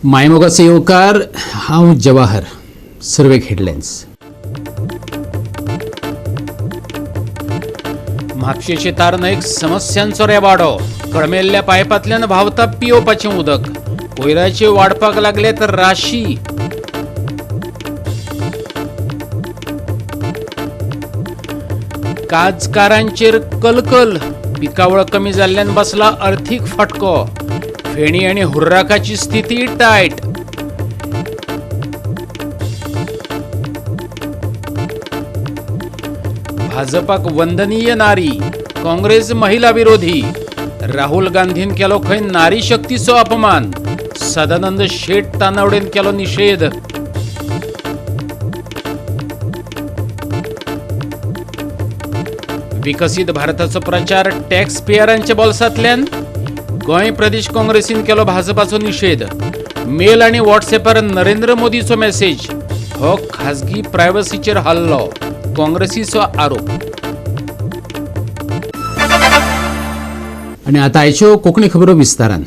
मायमोगाचो येवकार. हांव जवाहर. सुरवेक हेडलायन्स. म्हापशेचे तार न्हंयक समस्यांचो रेवाडो. कळमेल्ल्या पायपांतल्यान व्हांवता पियोवपाचें उदक. कोयराचे वाडपाक लागले तर राशी. काजकारांचेर कलकल. पिकावळ कमी जाल्ल्यान बसला अर्थीक फटको. फेणी आनी हुर्राकाची स्थिती टायट. भाजपाक वंदनीय नारी, काँग्रेस महिला विरोधी. राहुल गांधीन केलो खंय नारी शक्तीचो अपमान. सदानंद शेट तानावडेन केलो निषेध. विकसीत भारताचो प्रचार टॅक्स पेयरांच्या बोल्सांतल्यान. गोंय प्रदेश काँग्रेसीन केलो भाजपाचो निषेध. मेल आनी व्हॉट्सएपार नरेंद्र मोदीचो मेसेज. हो खाजगी प्रायव्हसीचेर हल्लो, काँग्रेसीचो आरोप. आनी आतां आयच्यो कोंकणी खबरो विस्तारान.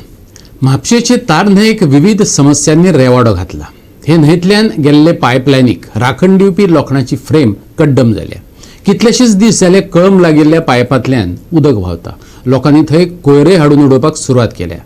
म्हापशेचे तार न्हंयेक विविध समस्यांनी रेवाडो घातला. हे न्हंयतल्यान गेल्ले पायपलायनीक राखण दिवपी लोखणाची फ्रेम कड्डम जाल्या. कितलेशेच दीस जाले कळम लागिल्ल्या पायपांतल्यान उदक व्हांवता. लोकांनी थंय कोयरे हाडून उडोवपाक सुरवात केल्या.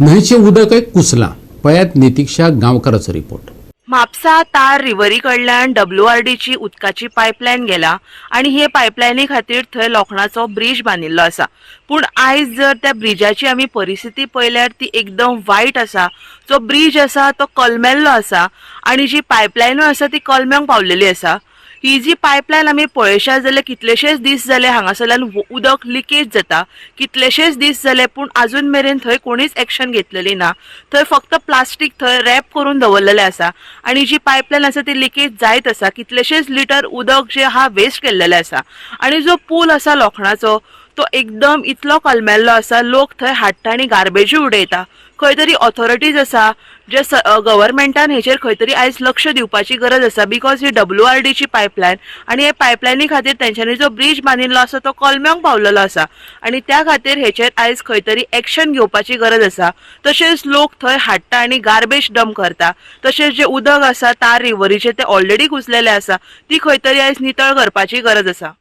न्हंयचें उदकय कुसलां. पळयात नितिक्षा गांवकाराचो रिपोर्ट. म्हापसा तार रिव्हरी कडल्यान डब्ल्यूआरडीची उदकाची पायपलायन गेला आनी हे पायपलायनी खातीर थंय लोखणाचो ब्रीज बांदिल्लो आसा. पूण आयज जर त्या ब्रिजाची आमी परिस्थिती पळयल्यार ती एकदम वायट आसा. जो ब्रीज आसा तो कलमेल्लो आसा आनी जी पायपलायनूय आसा ती कलमेवंक पावलेली आसा. ही जी पायपलायन आमी पळयशात जाल्यार कितलेशेच दीस जाले हांगासरल्यान उदक लिकेज जाता. कितलेशेच दीस जाले, पूण आजून मेरेन थंय कोणीच एक्शन घेतलेली ना. थंय फक्त प्लास्टीक थंय रॅप करून दवरलेलें आसा आनी जी पायपलायन आसा ती लिकेज जायत आसा. कितलेशेच लिटर उदक जे आहा वेस्ट केल्लेलें आसा आनी जो पूल आसा लोखणाचो तो एकदम इतलो कलमेल्लो आसा, लोक थंय हाडटा आनी गार्बेजूय उडयता. खंय तरी ऑथॉरिटीज आसा जे गव्हर्मेंटान हेचेर खंय तरी आयज लक्ष दिवपाची गरज आसा, because he डब्ल्यूआरडीची पायपलायन आनी हे पायपलायनी खातीर तेंच्यांनी जो ब्रीज बांदिल्लो आसा तो कलमेवंक पावलेलो आसा आनी त्या खातीर हेचेर आयज खंय तरी एक्शन घेवपाची गरज आसा. तशेंच लोक थंय हाडटा आनी गार्बेज डंप करता. तशेंच जे उदक आसा तार रिव्हरीचें तें ऑलरेडी कुसलेलें आसा, ती खंय तरी आयज नितळ करपाची गरज आसा.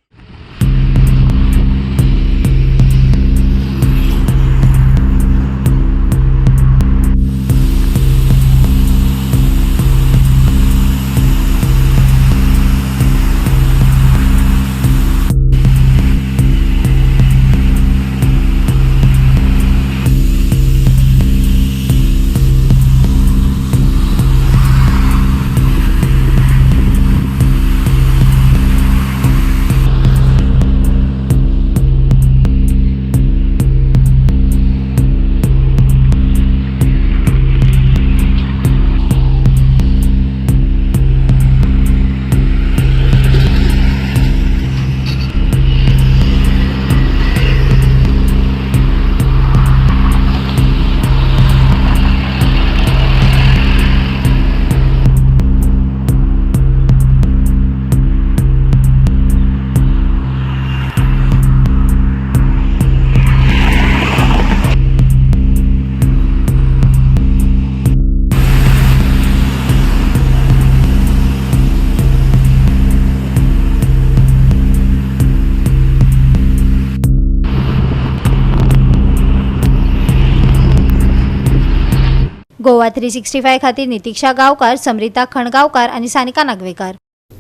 गोवा 365 खातीर नितिक्षा गांवकार, समरिता खणगांवकार आनी सानिका नागवेकार.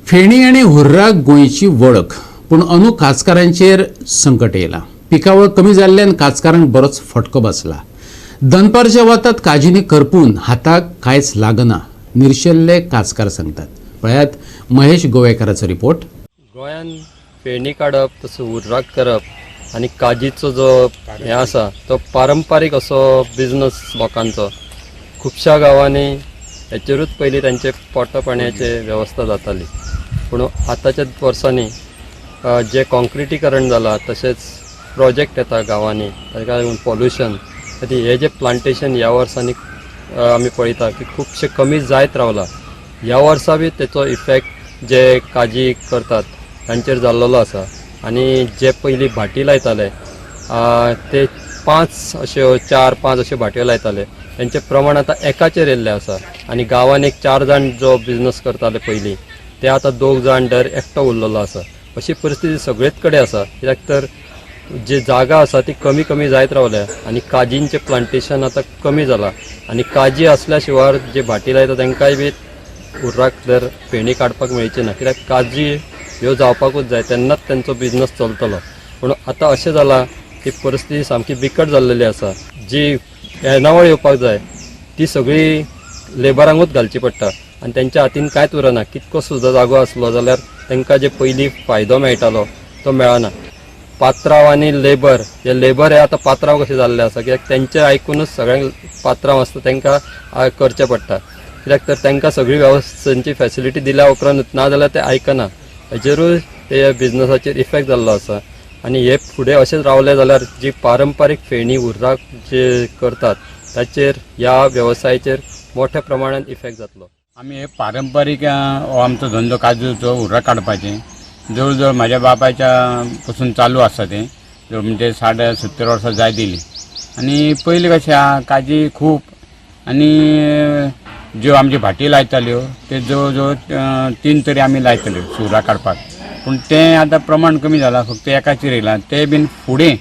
फेणी आनी हुर्राक गोंयची वळख, पूण अंदू काजकारांचेर संकट येयलां. पिकावळ कमी जाल्ल्यान काजकारांक बरोच फटको बसला. दनपारच्या वतात काजींनी करपून हाताक कांयच लागना, निर्शेल्ले काजकार सांगतात. पळयात महेश गोवेकाराचो रिपोर्ट. गोंयान फेणी काडप तसो उर्राक करप आनी काजीचो जो हें आसा तो पारंपारीक असो बिजनस लोकांचो. खुबश्या गांवांनी हेचेरूच पयलीं तांचे पोटा पाणयाचे वेवस्था जाताली, पूण आतांच्या वर्सांनी जें कॉन्क्रिटीकरण जालां तशेंच प्रोजेक्ट येता गांवांनी, ताका लागून पॉल्युशन खातीर हें जें प्लांटेशन ह्या वर्सांनी आमी पळयता की खुबशें कमी जायत रावलां. ह्या वर्सा बी तेचो इफेक्ट जे काजी करतात तांचेर जाल्लेलो आसा. आनी जे पयलीं भाटी लायताले ते 5 अश्यो 4-5 अश्यो भाटयो लायताले. तेंचें प्रमाण आतां एकाचेर येयल्लें आसा आनी गांवान एक 4 जाण जो बिजनस करताले पयलीं ते आतां 2 जाण दर एकटो उरलेलो आसा. अशी परिस्थिती सगळेच कडेन आसा, कित्याक तर जे जागा आसा ती कमी कमी जायत रावल्या आनी काजींचें प्लांटेशन आतां कमी जालां आनी काजी आसल्या शिवार जे भाटी लायता तांकांय बी उर्राक दर फेणी काडपाक मेळची ना, कित्याक काजी ह्यो जावपाकूच जाय तेन्नाच तेंचो बिजनस चलतलो. पूण आतां अशें जालां की परिस्थिती सामकी बिकट जाल्लेली आसा. जी येणावळ येवपाक जाय ती सगळी लेबरांकूच घालची पडटा आनी तेंच्या हातीन कांयच उरना. कितको सुद्दां जागो आसलो जाल्यार तांकां जे पयलीं फायदो मेळटालो तो मेळना. पात्रांव आनी लेबर, हे लेबर हे आतां पात्रांव कशें जाल्ले आसा, कित्याक तेंचें आयकुनूच सगळ्यांक पात्रांव आसता तांकां करचें पडटा, कित्याक तर तांकां सगळी वेवस्थेची फॅसिलिटी दिल्या उपरांत ना जाल्यार ते आयकना. हेजेरूय ते बिजनसाचेर इफेक्ट जाल्लो आसा आनी हे फुडें अशेंच रावले जाल्यार जी पारंपारीक फेणी उर्राक जे करतात ताचेर ह्या वेवसायाचेर मोठ्या प्रमाणान इफेक्ट जातलो. आमी हे पारंपारीक हो आमचो धंदो काजूचो हुर्राक काडपाचें जवळ जवळ म्हाज्या बापायच्या पसून चालू आसा तें, जवळ म्हणजे 60-70 वर्सां जायत येयलीं. आनी पयलीं कशें आहा, काजी खूब आनी ज्यो आमची भाटी लायताल्यो ते जवळ जवळ 3 तरी आमी लायताल्यो सुरा काडपाक, पूण तें आतां प्रमाण कमी जालां, फक्त एकाचेर येयलां. तें बीन फुडें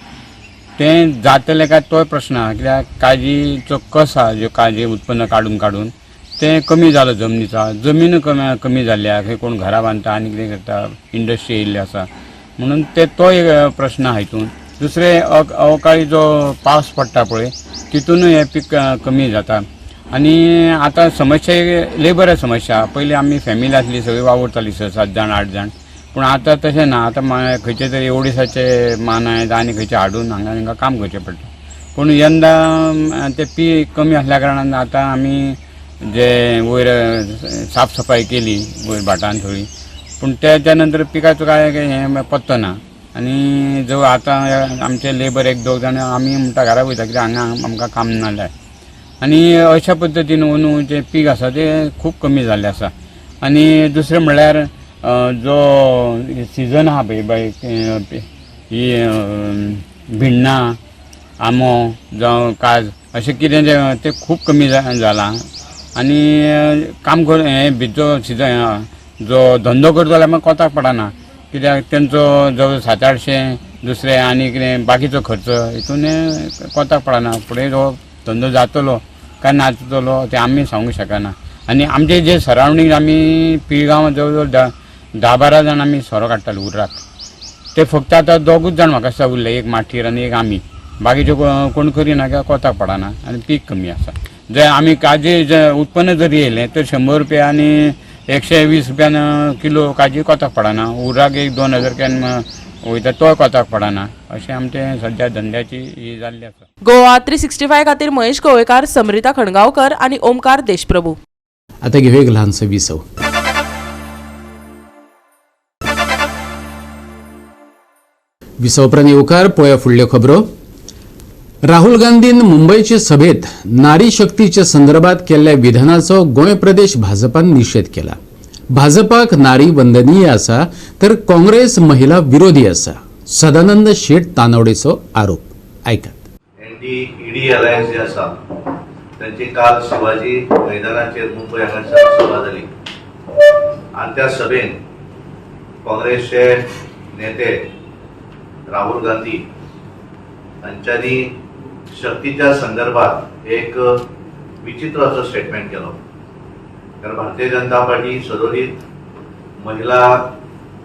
तें जातलें काय तोय प्रश्न आहा, कित्याक काजीचो कस आहा, ज्यो काजी उत्पन्न काडून काडून तें कमी जालां, जमनीचो जमीन कमी कमी जाल्ली आहा, खंय कोण घरां बांदता आनी कितें करता, इंडस्ट्री येयल्ली आसा, म्हणून ते तो एक प्रश्न आहा हितून. दुसरें अवकाळी जो पावस पडटा पळय तितूनय हें पीक कमी जाता. आनी आतां समस्या लेबरा समस्या, पयलीं आमी फॅमिली आसली सगळी वावुरताली 6-7 जाण 8 जाण, पूण आतां तशें ना. आतां खंयचे तरी ओडिसाचे मानाय आनी खंयचे हाडून हांगा तांकां काम करचें पडटा. पूण यंदा ते पीक कमी आसल्या कारणान आतां आमी जे वयर साफ सफाई केली वयर भाटान थोडी, पूण तेच्या नंतर पिकाचो काय हें पत्तो ना. आनी जवळ आतां आमचे लेबर 1-2 जाण आमी म्हणटा घरा वयता, कित्याक हांगा आमकां काम ना जाल्यार. आनी अशा पद्दतीन अंदू जें पीक आसा तें खूब कमी जाल्लें आसा. आनी दुसरें म्हणल्यार जो सिजन आहा पळय बाय ही भिण्णां, आंबो जावं काज अशें कितें जें तें खूब कमी जालां. आनी काम करून हें भिजो सिजन जो धंदो करता जाल्यार मागीर कोताक पडना, कित्याक तेंचो जवळ 700-800 दुसरें आनी कितें बाकीचो खर्च हितून कोताक पडना. फुडें जो धंदो जातलो काय नाचतलो तें आमी सांगूंक शकना. आनी आमचे जे सरावंडींग आमी पिळगांव जवळ जवळ 10-12 जाण आमी सोरो काडटाले उर्राक, ते फक्त आतां 2 जाण म्हाका दिसता उरले, एक माठीर आनी एक आमी, बाकीचे कोण करिना कित्याक कोताक पडना आनी पीक कमी आसा. जे आमी काजी जे उत्पन्न जरी येयलें तर 100 रुपया आनी 120 रुपयान किलो काजी कोताक पडना, उर्राक एक 2000 रुपयान वयता तोय कोताक पडना. अशें आमचें सद्या धंद्याची ही जाल्ली आसा. गोवा 365 खातीर महेश गोवेकार, समरिता खणगांवकर आनी ओमकार देशप्रभू. आता घेऊया एक ल्हानसो विसव. विसव उपरांत येवकार पळोवया फुडल्यो खबरो. राहुल गांधीन मुंबयचे सभेत नारी शक्तीच्या संदर्भात केल्ल्या विधानाचो गोंय प्रदेश भाजपान निशेध केला. भाजपाक नारी वंदनीय आसा तर काँग्रेस महिला विरोधी आसा, सदानंद शेट तानवडेचो आरोप. आयकात. एनडी ईडी अलायन्स जे आसा तांची काल शिवाजी मैदानाचेर मुंबय हांगासर सभा जाली आनी त्या सभेन काँग्रेसचे नेते राहुल गांधी हांच्यांनी शक्तीच्या संदर्भात एक विचित्र असो स्टेटमेंट केलो. कारण भारतीय जनता पार्टी सदोदीत महिला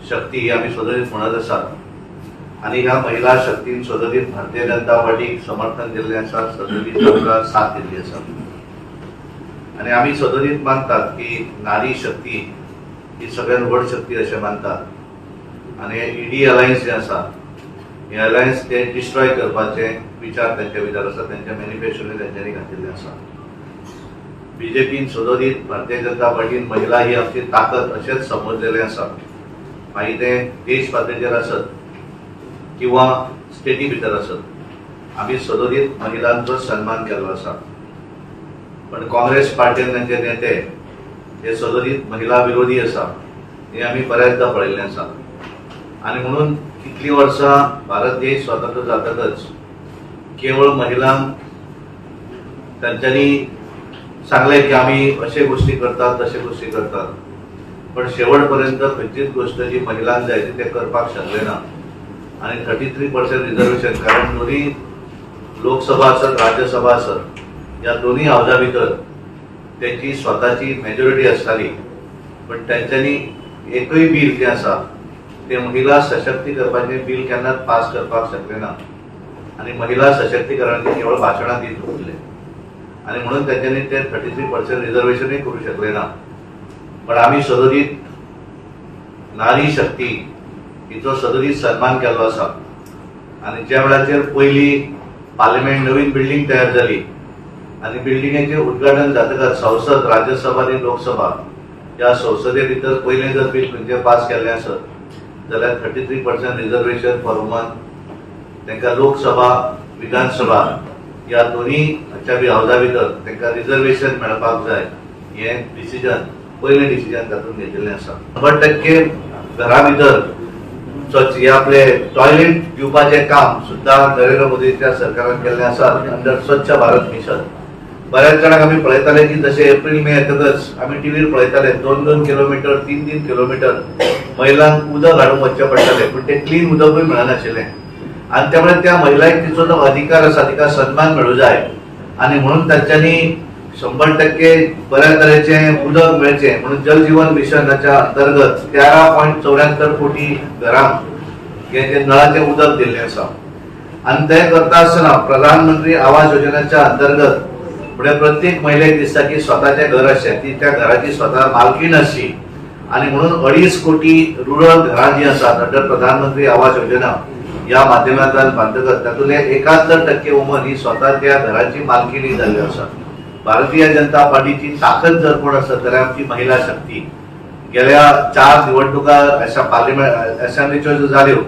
शक्ती ही आमी सदोदीत म्हणत आसात आनी ह्या महिला शक्तीन सदोदीत भारतीय जनता पार्टीक समर्थन दिल्लें आसा, सदोदीत आमकां साथ दिल्ली आसा आनी आमी सदोदीत मानतात की नारी शक्ती ही सगळ्यात व्हड शक्ती अशें मानतात आनी ईडी अलायन्स जें आसा हे अलायन्स ते डिस्ट्रॉय करपाचे विचार त्यांचे विचार आसा, त्यांच्या मॅनिफेस्टोनी तेंच्यांनी घातिल्ले आसा. बीजेपीन सदोदीत भारतीय जनता पार्टीन महिला ही आमची ताकद अशेंच समजलेलें आसा, मागीर तें देश पातळेचेर आसत किंवा स्टेटी भितर आसत, आमी सदोदीत महिलांचो सन्मान केल्लो आसा. पण काँग्रेस पार्टीन तांचे नेते हे सदोदीत महिला विरोधी आसा हे आमी बऱ्याचदा पळयल्लें आसा. आनी म्हणून कितलीं वर्सां भारत देश स्वतंत्र जातकच केवळ महिलांक तांच्यांनी सांगलें की आमी अशे गोश्टी करतात, तशे गोश्टी करतात, पण शेवट पर्यंत खंयचीच गोश्ट जी महिलांक जाय ती ते करपाक शकले ना. आनी 33% रिजर्वेशन, कारण दोन्ही लोकसभा आसत राज्यसभा आसत ह्या दोन्ही हावजा भितर त्यांची स्वताची मेजॉरिटी आसताली, पण त्यांच्यांनी एकूय बील जें आसा तें महिला सशक्ती करपाचें बील केन्नाच पास करपाक शकले ना आनी महिला सशक्तीकरणाची केवळ भाशणां दीत उरले आनी म्हणून त्यांच्यांनी ते 33% रिजर्वेशनूय करूं शकले ना. पण आमी सदोदीत नारी शक्ती हिचो सदोदीत सन्मान केल्लो आसा आनी ज्या वेळाचेर पयली पार्लमेंट नवीन बिल्डींग तयार जाली आनी बिल्डिंगेचें उद्घाटन जातकच संसद, राज्यसभा आनी लोकसभा ह्या संसदे भितर पयलें जर बील खंयचें पास केल्लें आसत जाल्यार 33% रिजर्वेशन फॉर वुमन तांकां लोकसभा, विधानसभा ह्या दोन्ही हाच्या हावजा भितर तांकां रिजर्वेशन मेळपाक जाय हें डिसिजन, पयलें डिसिजन तातूंत घेतिल्लें आसा. 100% घरा भितर स्वच्छ हे आपले टॉयलेट दिवपाचें काम सुद्दां नरेंद्र मोदीच्या सरकारान केल्लें आसा अंडर स्वच्छ भारत मिशन. बऱ्याच जाणांक आमी पळयताले की जशें एप्रील मे येतकच आमी टिवीर पळयताले 2-2 किलोमिटर, 3-3 किलोमिटर महिलांक उदक हाडूंक वचचें पडटालें, पूण तें क्लीन उदकूय मेळनाशिल्लें आनी त्यामुळे त्या महिलांक तिचो जो अधिकार आसा तिका सन्मान मेळूं जाय आनी म्हणून तांच्यांनी 100% बऱ्या तरेचें उदक मेळचें म्हणून जल जीवन मिशनाच्या अंतर्गत 13.74 कोटी घरांक हें जें नळाचें उदक दिल्लें आसा. आनी तें करता आसतना प्रधानमंत्री आवास योजनेच्या अंतर्गत म्हणजे प्रत्येक महिलेक दिसता की स्वताचें घर आसचें, ती त्या घराची स्वता मालकीण आसची आनी म्हणून 2.5 कोटी रुरल घरां जीं आसात अंडर प्रधानमंत्री आवास योजना ह्या माध्यमांतल्यान बांदतकच तातूंतले 71% वुमन ही स्वता त्या घराची मालकिणी जाल्ल्यो आसा. भारतीय जनता पार्टीची ताकद जर कोण आसत जाल्यार आमची महिला शक्ती. गेल्या 4 निवडणुका अशा पार्लमेंट असेंब्लीच्यो ज्यो जाल्यो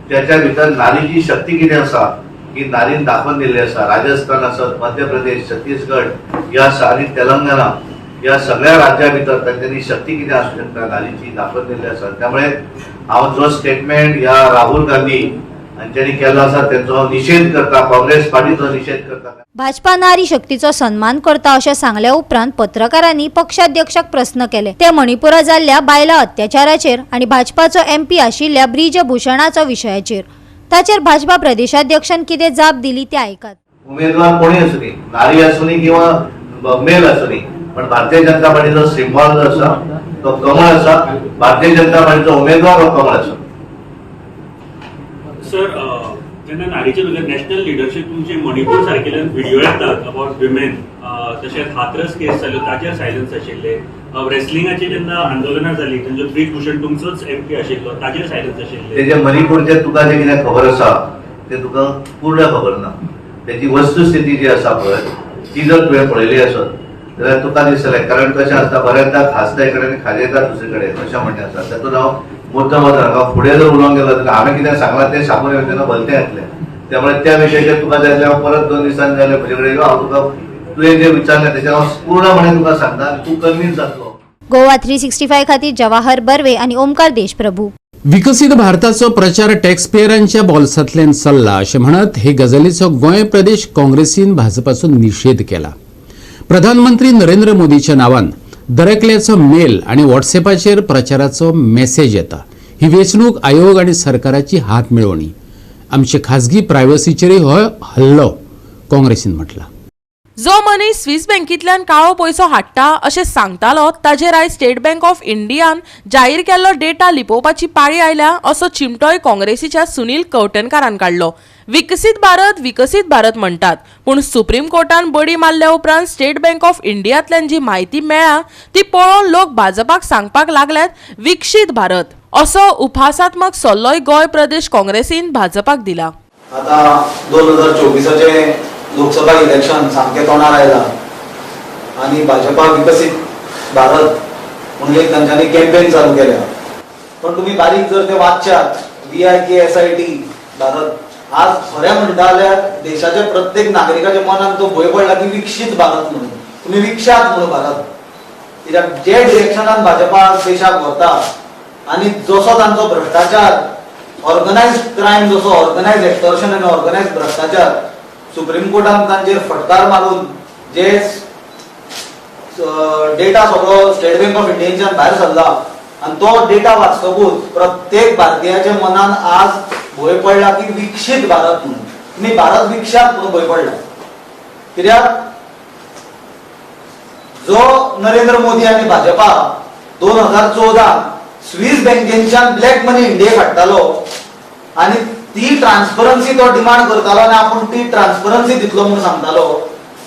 त्याच्या भितर नारीची शक्ती कितें आसा ही नारीन दाखोवन दिल्ली आसा. राजस्थान आसत, मध्य प्रदेश, छत्तीसगड ह्या आनी तेलंगणा ह्या सगळ्या राज्यां भितर तांच्यांनी शक्ती कितें आसूं शकता नारीची दाखोवन दिल्ली आसा. त्यामुळे हांव जो स्टेटमेंट ह्या राहुल गांधी हांच्यांनी केल्लो आसा तेंचो हांव निशेध करता, काँग्रेस पार्टीचो निशेध करता. भाजपा नारी शक्तीचो सन्मान करता अशें सांगल्या उपरांत पत्रकारांनी पक्षाध्यक्षाक प्रस्न केले ते मणिपुरा जाल्ल्या बायला अत्याचाराचेर आनी भाजपाचो एमपी आशिल्ल्या ब्रिजभूषणाचो विशयाचेर. ताचेर भाजपा प्रदेशाध्यक्षान कितें जाप दिली ते आयकात. उमेदवार कोणी आसूं, नारी आसूं किंवा मेल आसूं, पण भारतीय जनता पार्टीचो सिंबॉल जो आसा तो कमळ आसा. भारतीय जनता पार्टीचो उमेदवार हो कमळ आसा. सर, जेन्ना नारीचे तुझे नॅशनल लिडरशीप तुमचे मणिपूर सारकेल्यान व्हिडिओ येतात अबाउट विमेन, तशेंच हाथरस केस जाल्यो ताचेर सायलन्स आशिल्ले, रेसलिंगाची जेन्ना आंदोलनां जाली तेंचो ब्रिजभूषण तुमचोच एमपी आशिल्लो ताचेर सायलन्स आशिल्ले. तेजे मणिपूरचे तुका जें कितें खबर आसा तें तुका पूर्ण खबर ना. तेजी वस्तुस्थिती जी आसा पळय ती जर तुवें पळयली आसत जाल्यार तुका दिसतलें. कारण कशें आसता बऱ्याचदा खासता एक कडेन खाजेता दुसरे कडेन अशें म्हणणें आसा. तातूंत हांव मुद्दम वचना. हांव फुडें जर उलोवंक गेलो जाल्यार हांवें कितें सांगलां तें सांगून येवन तेन्ना भलतें येतलें. त्यामुळे त्या विशयाचेर तुका जाय जाल्यार हांव परत 2 दिसांनी जाल्यार म्हजे कडेन यो, हांव तुका तुवें जें विचारलें तेचेर हांव पूर्णपणे तुका सांगता आनी तूं कन्वीन्स जातलो. गोवा 365 खातीर जवाहर बर्वे आनी ओमकार देशप्रभू. विकसीत भारताचो प्रचार टॅक्सपेयरांच्या बोल्सांतल्यान चल्ला अशें म्हणत हे गजालीचो गोंय प्रदेश काँग्रेसीन भाजपाचो निशेध केला. प्रधानमंत्री नरेंद्र मोदीच्या नांवान दरेकल्याचो मेल आनी व्हॉट्सएपाचेर प्रचाराचो मेसेज येता. ही वेंचणूक आयोग आनी सरकाराची हात मेळोवणी. आमचे खाजगी प्रायव्हसीचेरय हो हल्लो काँग्रेसीन म्हटला. जो मनीस स्विस बँकेंतल्यान काळो पयसो हाडटा अशें सांगतालो ताजेर आयज स्टेट बँक ऑफ इंडियान जाहीर केल्लो डेटा लिपोवपाची पाळी आयल्या असो चिमटोय काँग्रेसीच्या सुनील कवठणकारान काडलो. विकसीत भारत विकसीत भारत म्हणटात, पूण सुप्रीम कोर्टान बडी मारल्या उपरांत स्टेट बँक ऑफ इंडियांतल्यान जी म्हायती मेळ्ळा ती पळोवन लोक भाजपाक सांगपाक लागल्यात विकसीत भारत असो उपहासात्मक सल्लोय गोंय प्रदेश काँग्रेसीन भाजपाक दिला. आता 2024 लोकसभा इलेक्शन सामकें तोंडार आयलां आनी भाजपा विकसीत भारत म्हणून एक तांच्यांनी कॅम्पेन चालू केल्या. पण तुमी बारीक जर ते वाचशात VIKSIT Bharat आज खरें म्हणटा जाल्यार देशाच्या प्रत्येक नागरिकाच्या मनान तो भंय पडला की विकसीत भारत म्हणून तुमी विकशात म्हणून भारत, कित्याक जे डिरेक्शनान भाजपा आज देशाक व्हरता आनी जसो तांचो भ्रश्टाचार, ऑर्गनायज क्रायम, जसो ऑर्गनायज एक्सटॉर्शन आनी ऑर्गनायज भ्रश्टाचार सुप्रीम कोर्टान तांचेर फटकार मारून जे डेटा सगळो स्टेट बँक ऑफ इंडियेच्यान भायर सरला आनी तो डेटा वाचतकूच प्रत्येक भारतीयाच्या मनान आज भंय पडला की विकसीत भारत म्हणून, तुमी भारत विकशात म्हणून भंय पडला. कित्याक जो नरेंद्र मोदी आनी भाजपा 2014 स्वीस बँकेच्यान ब्लॅक मनी इंडियेक हाडटालो आनी ती ट्रान्सपरन्सी तो डिमांड करतालो आनी आपूण ती ट्रान्सपरन्सी दितलो म्हणून सांगतालो,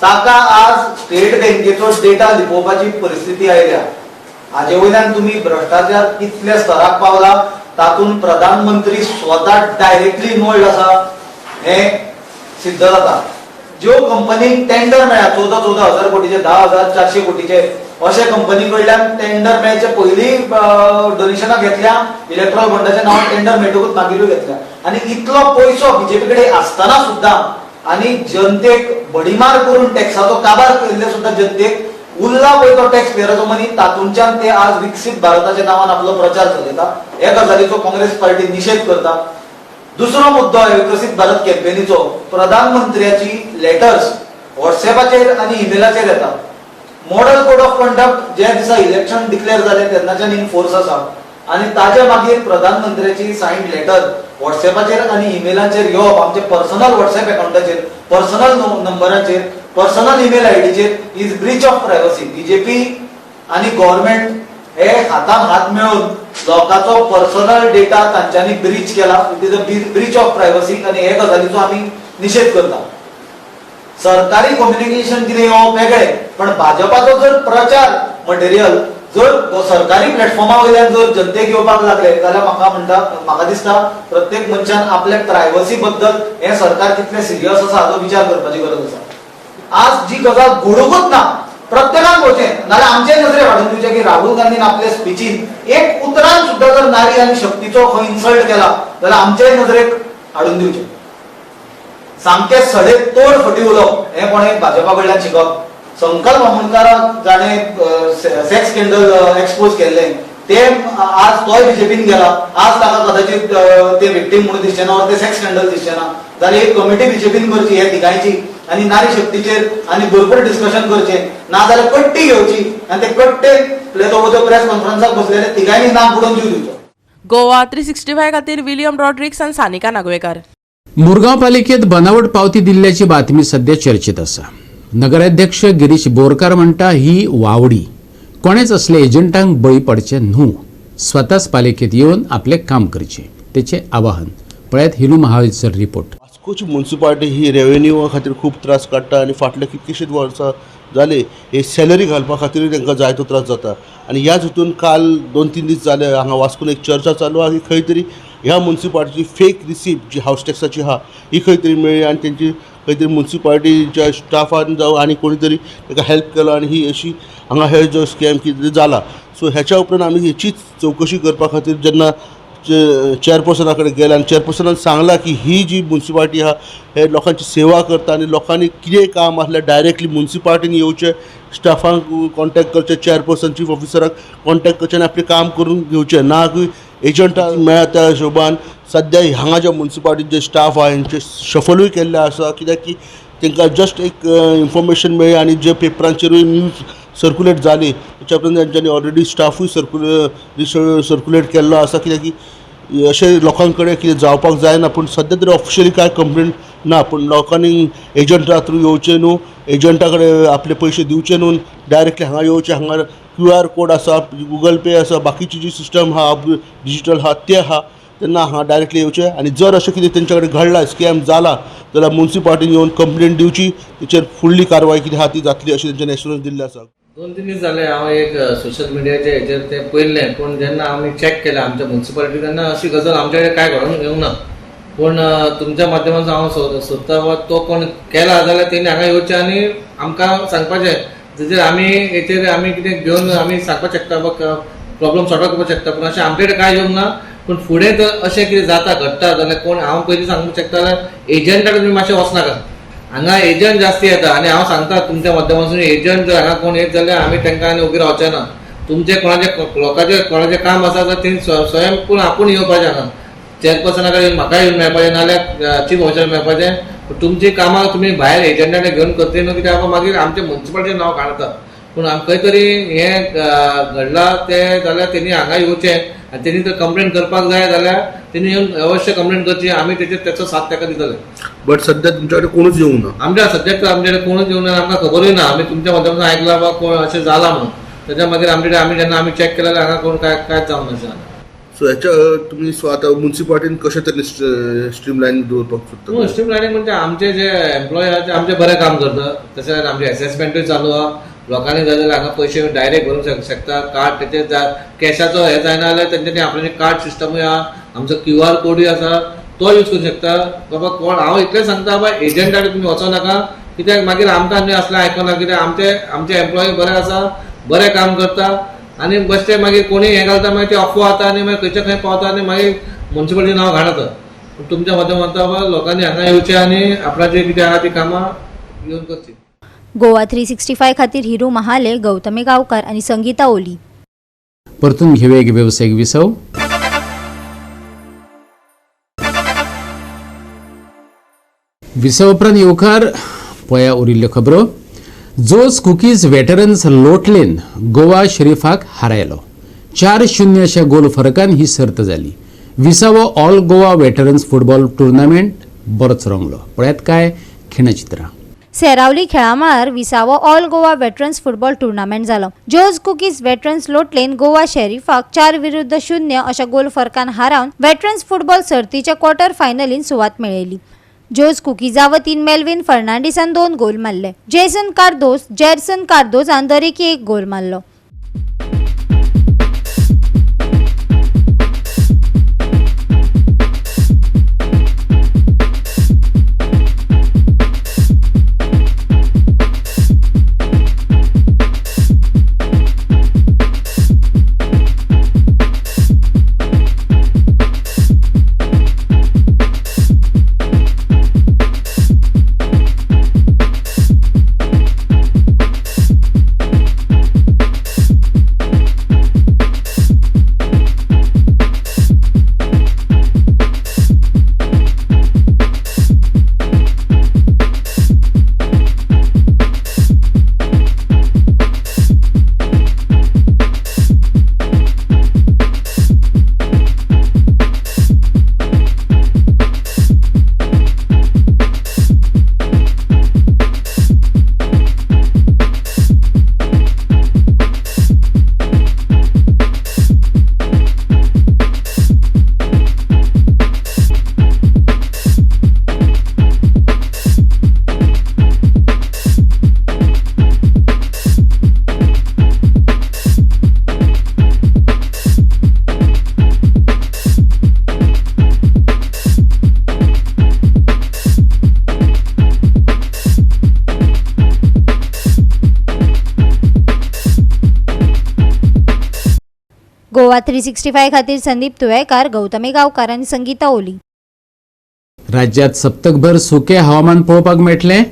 ताका आज स्टेट बँकेचो डेटा लिपोवपाची परिस्थिती आयल्या. हाजे वयल्यान तुमी भ्रष्टाचार कितल्या स्तराक पावला, तातूंत प्रधानमंत्री स्वता डायरेक्टली इन्वॉल्ड आसा हें सिद्ध जाता. ज्यो कंपनीक टेंडर मेळ्ळा 14-14 हजार कोटीचे, 10,400 कोटीचे, अशे कंपनी कडल्यान टेंडर मेळचे पयलीं डोनेशनां घेतल्या, इलेक्ट्रॉल बॉन्डाच्या नांवान टेंडर मेळटकूच मागीरूय घेतल्या. आनी इतलो पयसो बीजेपी कडेन आसतना सुद्दां आनी जनतेक बडीमार करून टॅक्साचो काबार केल्ले सुद्दां जनतेक उरला पळय तो टॅक्स पेयराचो मनी, तातूंच्यान ते आज विकसीत भारताच्या नांवान आपलो प्रचार चलयता. हे गजालीचो काँग्रेस पार्टी निशेध करता. दुसरो मुद्दो विकसीत भारत कॅम्पेनीचो, प्रधानमंत्र्याची लेटर्स व्हॉट्सॅपाचेर आनी इमेलाचेर येता. मॉडल कोड ऑफ कंडक्ट ज्या दिसा इलेक्शन डिक्लेअर जालें तेन्नाच्यान इन फोर्स आसा आनी ताजे मागीर प्रधानमंत्र्याची सायन लेटर व्हॉट्सॅपाचेर आनी इमेलाचेर येवप, आमच्या पर्सनल व्हॉट्सॅप अकाउंटाचेर, पर्सनल नंबराचेर, पर्सनल इमेल आयडीचेर is breach of privacy. BJP आनी गव्हर्मेंट हे हातान हात मेळून लोकांचो पर्सनल डेटा तांच्यांनी ब्रीच केला. It is a breach of privacy आनी हे गजालीचो आमी निशेध करता. सरकारी कम्युनिकेशन कितें येवप वेगळें, पण भाजपाचो जर प्रचार मटेरियल जर सरकारी प्लॅटफॉर्मा वयल्यान जर जनतेक येवपाक लागले जाल्यार म्हाका म्हणटा, म्हाका दिसता प्रत्येक मनशान आपल्या प्रायव्हसी बद्दल हें सरकार कितलें सिरियस आसा हाचो विचार करपाची गरज आसा. आज जी गजाल घडूंकच ना प्रत्येकान पळोवचें, नाजाल्यार आमचे नजरेक हाडून दिवचें की राहुल गांधीन आपले स्पिचीन एक उतरान सुद्दां जर नारी आनी शक्तीचो खंय इन्सल्ट केला जाल्यार आमचे नजरेक हाडून दिवचें. सामकें सडे तोड फटी उलोवप हें कोणें भाजपा कडल्यान शिकप. संकल्प आमोणकाराक जाणें सेक्स स्कॅन्डल एक्सपोज केल्लें ते आज तोय बीजेपीन गेला. आज ताका कदाचित ते विक्टीम म्हणून दिसचें ना वा ते सेक्स स्कॅन्डल दिसचें ना जाल्यार एक कमिटी बीजेपीन करची हे तिगांयची आनी नारी शक्तीचेर आनी भरपूर डिस्कशन करचें, नाजाल्यार कट्टी घेवची आनी ते कट्टे तो प्रेस कॉन्फरन्साक बसलेले तिगांयनी नाक बुडोवन जीव दिवचो. गोवा 365 खातीर विलियम रॉड्रिक्स आनी सानिका नागवेकार. मुरगांव पालिकेत बनावट पावती दिल्ल्याची बातमी सध्या चर्चेत आसा. नगराध्यक्ष गिरीश बोरकार म्हणटा ही वावडी, कोणेच असले एजंटांक बळी पडचे न्हू, स्वताच पालिकेत येवन आपलें काम करचें तेचें आवाहन. पळयात हिलू महावीरचो रिपोर्ट. वास्कोची मुन्सिपालिटी ही रेवेन्यूआ खातीर खूब त्रास काडटा आनी फाटले कितकेशेच वर्सां जाले हे सॅलरी घालपा खातीरूय तांकां जायतो त्रास जाता. आनी ह्याच हितून काल 2-3 दीस जाले हांगा वास्कोन एक चर्चा चालू आहा की खंय तरी ह्या मुन्सिपालिटीची फेक रिसीप्ट जी हावस टॅक्साची आहा ही खंय तरी मेळ्ळी आनी तेंची खंय तरी मुन्सिपालिटीच्या स्टाफान जावं आनी कोणी तरी ताका हेल्प केलो आनी ही अशी हांगा हे जो स्कॅम कितें जाला. सो हेच्या उपरांत आमी हेचीच चवकशी करपा खातीर जेन्ना चेअरपर्सना कडेन गेले आनी चेअरपर्सनान सांगलां की ही जी मुन्सिपालिटी आहा हे लोकांची सेवा करता आनी लोकांनी कितें काम आसल्यार डायरेक्टली मुन्सिपालिटीन येवचें, स्टाफांक कॉन्टेक्ट करचें, चेअरपर्सन चीफ ऑफिसराक कॉन्टेक्ट करचें आनी आपलें काम करून घेवचें, ना की एजंटाक मेळ्ळा त्या हिशोबान. सद्या हांगा ज्या मुन्सिपालिटीन जे स्टाफ आहा हेंचे शफलूय केल्ले आसा, कित्याक की तांकां जस्ट एक इन्फॉर्मेशन मेळ्ळी आनी जे पेपरांचेरूय न्यूज सर्कुलेट जाली तेच्या उपरांत तेंच्यांनी ऑलरेडी स्टाफूय सर्कुलेट केल्लो आसा, कित्याक की अशें लोकां कडेन कितें जावपाक जायना. पूण सद्या तरी ऑफिशियली कांय कंप्लेन ना, पूण लोकांनी एजंटा थ्रू येवचें न्हू, एजंटा कडेन आपले पयशे दिवचे न्हू, डायरेक्टली हांगा येवचें. हांगा क्यू आर कोड आसा, गुगल पे आसा, बाकीची जी सिस्टम आहा डिजिटल आहा ते आहा, तेन्ना हांगा डायरेक्टली येवचें आनी जर अशें कितें तेंच्या कडेन घडलां, स्कॅम जाला जाल्यार मुन्सिपालिटीन येवन कंप्लेन दिवची, तेचेर फुडली कारवाय कितें आहा ती जातली अशें तेंच्यांनी एश्युरन्स दिल्लें आसा. 2-3 दीस जाले हांव एक सोशल मिडियाच्या हेचेर तें पळयल्लें, पूण जेन्ना आमी चॅक केलें आमच्या मुन्सिपालिटी तेन्ना अशी गजाल आमच्या कडेन कांय घडोवन येवंक ना. पूण तुमच्या माध्यमांतल्यान हांव सोदता वा तो कोण केला जाल्यार तेणी हांगा येवचें आनी आमकां सांगपाचें, जशें आमी हेचेर आमी कितें घेवन आमी सांगपाक शकता वा प्रॉब्लम सॉर्ट आउट करपाक शकता. पूण अशें आमचे कडेन कांय येवंक ना. पूण फुडें जर अशें कितें जाता घडटा जाल्यार कोण हांव पयलीं सांगूंक शकता जाल्यार एजंटा कडेन तुमी मातशें वचनाका, हांगा एजंट जास्ती येता. आनी हांव सांगता तुमच्या माध्यमांतसून एजंट जर हांगा कोण येत जाल्यार आमी तांकां आनी ओगी रावचे ना. तुमचे कोणाचे लोकांचे कोणाचें काम आसा जाल्यार तेणी स्वयं पूण आपूण येवपाचें, हांगा चेअरपर्सना कडेन म्हाका येवन मेळपाचें, नाल्यार चीफ ऑफिसर मेळपाचें. पूण तुमची कामां तुमी भायर एजंटाक घेवन करतली न्हू, कित्याक मागीर आमच्या मुन्सिपालिटीचें नांव काडटा. पूण खंय तरी हें घडलां तें जाल्यार तेणी हांगा येवचें आनी तेणी जर कंप्लेन करपाक जाय जाल्यार तेणी येवन अवश्य कंप्लेन करची, आमी तेचेर तेचो साथ ताका दितले. बट सध्या तुमच्या कडेन कोणूच येवंक ना? आमच्या सद्याक आमच्या कडेन कोणूच येवंक ना, आमकां खबरूय ना. आमी तुमच्या माध्यमांतल्यान आयकलां वा कोण अशें जालां म्हणून, तेच्या मागीर आमचे कडेन आमी जेन्ना आमी चॅक केलें जाल्यार हांगा कोण काय कांयच जावंक नाशें. सो हेच्या तुमी आतां मुन्सिपालिटीन कशें तरेन स्ट्रीमलायन दवरपाक सोदता? स्ट्रीमलायनींग म्हणजे आमचे जे एम्प्लॉय आहा ते आमचे बरें काम करता, तशेंच आमचे एसेसमेंटूय चालू आहा. लोकांनी जाय जाल्यार हांगा पयशे डायरेक्ट भरूंक शकता, कार्ड तेचे कॅशाचो हें जायना जाल्यार तेंच्यांनी आपल्याचे कार्ड सिस्टमूय आहा, आमचो क्यू आर कोडूय आसा, तो यूज करूंक शकता. बाबा कोण हांव इतलें सांगता बाबा एजंटा कडेन तुमी वचो नाका, कित्याक मागीर आमकां न्ही असलें आयकना, कित्याक आमचे आमचे एम्प्लॉय बरे आसा, बरें काम करता आनी बश्टे मागीर कोणूय हें घालता, मागीर ते अफवा जाता आनी मागीर खंयच्या खंय पावता आनी मागीर मुन्सिपालिटी नांव घाण जाता. पूण तुमच्या माध्यमांतल्यान बाबा लोकांनी हांगा येवचें आनी आपणाचें कितें आहा ती कामां येवन करची. गोवा 365 खातीर हिरू महाले, गौतमी गांवकार आनी संगीता ओली. परतून घेवया एक वेवसायीक विसव. विसव उपरांत येवकार पळया उरिल्ल्यो खबरो. जोस कुकीज वेटरन्स लोटलेन गोवा शरीफाक हारायलो. 4-0 अशा गोल फरकान ही सर्त जाली. विसावो all Goa veterans football tournament बरोच रंगलो. पळयात काय खिणचित्रां. सेरावली खेळामळार विसावो all Goa veterans football tournament जालो. जोज कुकीज वेटरन्स लोटलेन गोवा शेरीफाक 4-0 अशा गोल फरकान हारावन वेटरन्स फुटबॉल सर्तीच्या क्वॉर्टर फायनलीन सुवात मेळयली. जोज कुकीजा वतीन मेल्विन फर्नांडीसान 2 गोल मारले. जेसन कार्दोज, जेरसन कार्दोजान दरेकी 1 गोल मारलो. गोवा 365 खातीर संदीप तुयेकार, गौतमी गांवकार आनी संगीता ओली. राज्यात सप्तकभर सुकें हवामान पळोवपाक मेळटलें.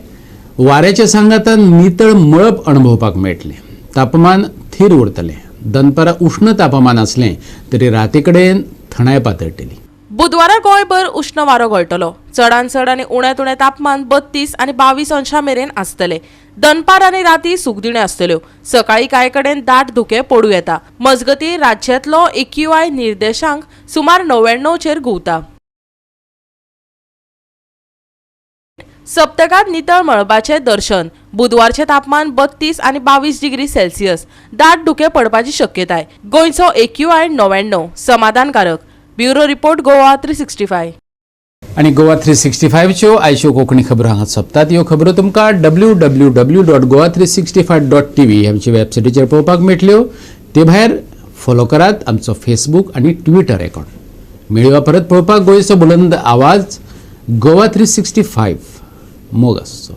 वाऱ्याच्या सांगातान नितळ मळब अणभवपाक मेळटलें. तापमान थीर उरतलें. दनपारां उश्ण तापमान आसलें तरी राती कडेन थंडाय पातळटली. बुधवारा गोंयभर उश्ण वारो गळटलो. चडान चड आनी उण्यांत उणें तापमान 32 आनी 22 अंशां मेरेन आसतलें. दनपार आनी राती सुखदिण्यो आसतल्यो. सकाळी कांय कडेन दाट धुकें पडूं येता. मजगतीं राज्यांतलो AQI निर्देशांक सुमार 99चेर घुंवता. सप्तकांत नितळ मळबाचें दर्शन. बुधवारचें तापमान 32 आनी 22 डिग्री सेल्सियस. दाट धुकें पडपाची शक्यताय. गोंयचो AQI 99 समाधानकारक. Bureau report Goa 365. आनी गोवा 365च्यो आयच्यो कोंकणी खबरो हांगा सोंपतात. ह्यो खबरो तुमकां www.goa365.tv आमच्या वेबसायटीचेर पळोवपाक मेळटल्यो. ते भायर फॉलो करात आमचो फेसबूक आनी ट्विटर अकाउंट. मेळुया परत पळोवपाक गोंयचो बुलंद आवाज गोवा 365. मोग आसचो.